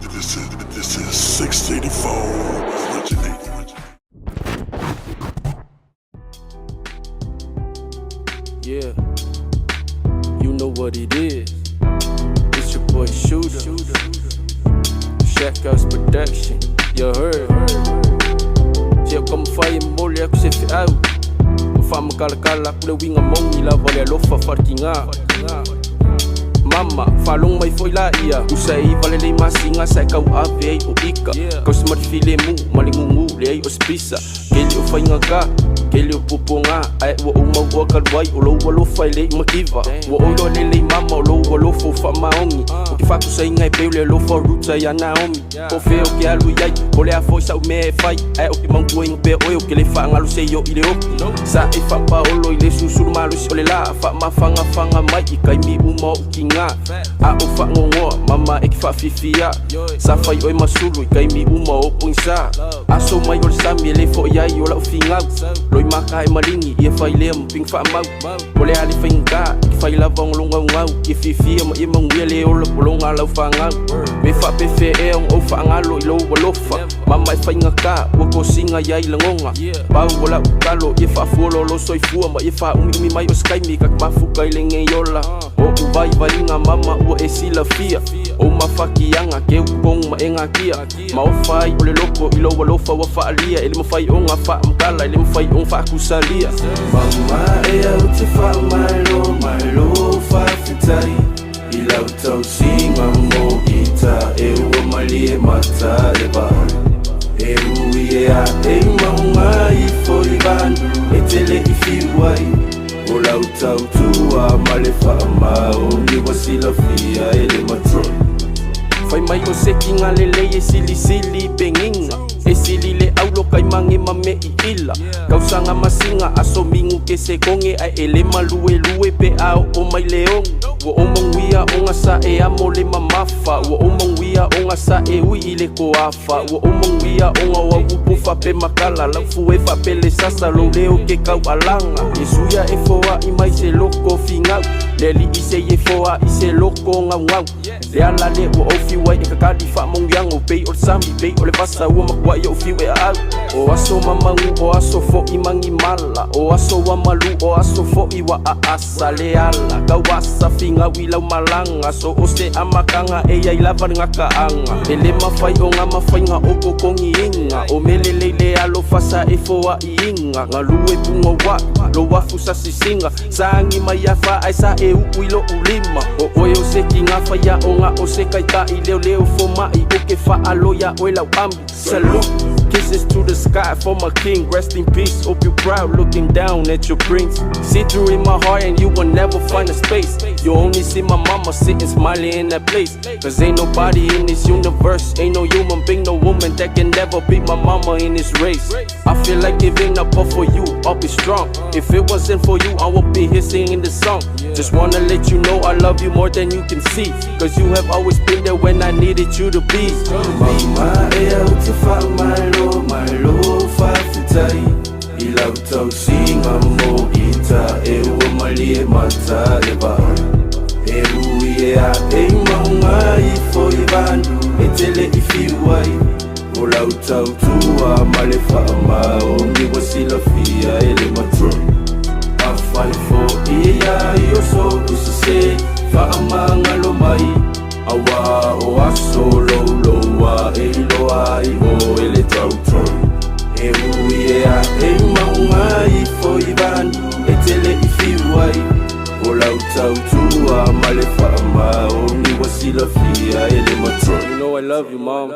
This is 684 originating. Yeah, you know what it is. It's your boy Shooter. Shack House Production. You heard. Se o kamafai e momoli aku se feau. Ua faamakalakala aku le uiga moni lava o le alofa faalegigā. Mama, faalogo mai foi laia. Usa e 9 lelei masina sa e tauave ai o ika. Tausi ma le filemu ma le gugu leai o se pisa. Kele o faigata, kele o puapuaga, ae ua ou mauoa talu ai o lou alofa e le i mativa. Ua ou iloa lelei mama o lou alofa ua faamaoni. Ou te faatusaina e pei o le alofa o Ruta ia Naomi. Po o fea ou te alu i ai, po o le a foi sau mea e fai, ae ou te manatuaina pea oe ou te le faagalo se i oo i le oti. Sa e faapaolo i le susulu malosi o le la, faamafagafaga mai i taimi uma o ou tiga. A ou faanoanoa, mama e te faafifia. Sa fai oe ma sulu i taimi uma o ou pogisa. Aso mai o le sami e le fo'i ai o la'u figau. Loimata e maligi ia fai lea ma pigi fa'amau. Po o le a le faigata, e te fai lava ona lou gaugau. Ia fiafia ma ia manuia le ola pologa a lau fanau. Pe faapefea ea ona ou faagalo i lou alofa. Mama e faigata, ua tosina i ai lagona. Pau o la'u tatalo, ia faafualoa lou soifua ma ia faaumiumi mai o se taimi ta te mafuta i lenei ola. O ou vaivaiga mama ua e silafia. O mafatiaga keu totonu ma e natia. Maofa ai o le loto i lou alofa ua faaalia. E le mafai ona faamatala, e le mafai ona faatusalia. Mama e ou te faamalo malo faafetai i lau tausiga mo ita e ua malie mata le vai. E ui e ae mauga ifo i vanu e tele i fiu ai. O lau tautua ma le faamaoni ua silafia e le matua. Fai mai o se kiga lelei e silisili i pegiga. E sili le aulo kaimage ma me i ila. Tausaga masina aso minute sekone ae e le maluelue pe a oo mai le onu. Ua ou manuia ona sa e amo le mamafa. Ua ou manuia ona sa e ui i le toafa. Ua ou manuia ona o au upu faape makala. Lau fue faape le sasa lou leo ke taualaga. Iesu ia e foaʻi mai se loko figau. Le Alii se i e foaʻi se loko gaugau. Le ala lea ua ou fiu ai e kakali faamanuiaga o pei o le sami, pei o le vasa ua matuai ou fiu e aau. O aso mamagu, o aso foʻi magimala, o aso ua malu, o aso foʻi ua aasa. Le ala tauasa figau i lau malaga, so o se amataga e iai lava le gataaga. E le mafai ona mafaiga o totogiina, o mea lelei le alofa sa e foaiina. Galue punouaʻi, lou afu sa sisiga, Sagi mai afa ae sa e u'u i lo'u lima. O oe o se kiga faiaoga o se taitaʻi leoleo fomaʻi o ke faalo iā oe lau ami. Salute! Kisses to the sky for my king, rest in peace. Hope you proud looking down at your prince. See through in my heart and you will never find a space. You only see my mama sitting smiling in that place. Cause ain't nobody in this universe, ain't no human being, no woman that can never beat my mama in this race. I feel like giving up, but for you, I'll be strong. If it wasn't for you, I won't be here singing this song. Just wanna let you know I love you more than you can see. Cause you have always been there when I needed you to be. Mama e ou te faamalo malo faafetai i lau tausiga mo ita e ua malie mata le vai. E ui e ae i mauga ifo i vanu e tele i fiu ai. O lau tautua ma le faamaoni ua silafia e le matua. Afai foʻi ia i o so'u sese faamagalo mai auā o aso louloua e iloa ai oe le tautua. E ui e ae i mauga ifo i vanu e tele i fiu ai. O lau tautua ma le faamaoni ua silafia e le matua. You know I love you, mom.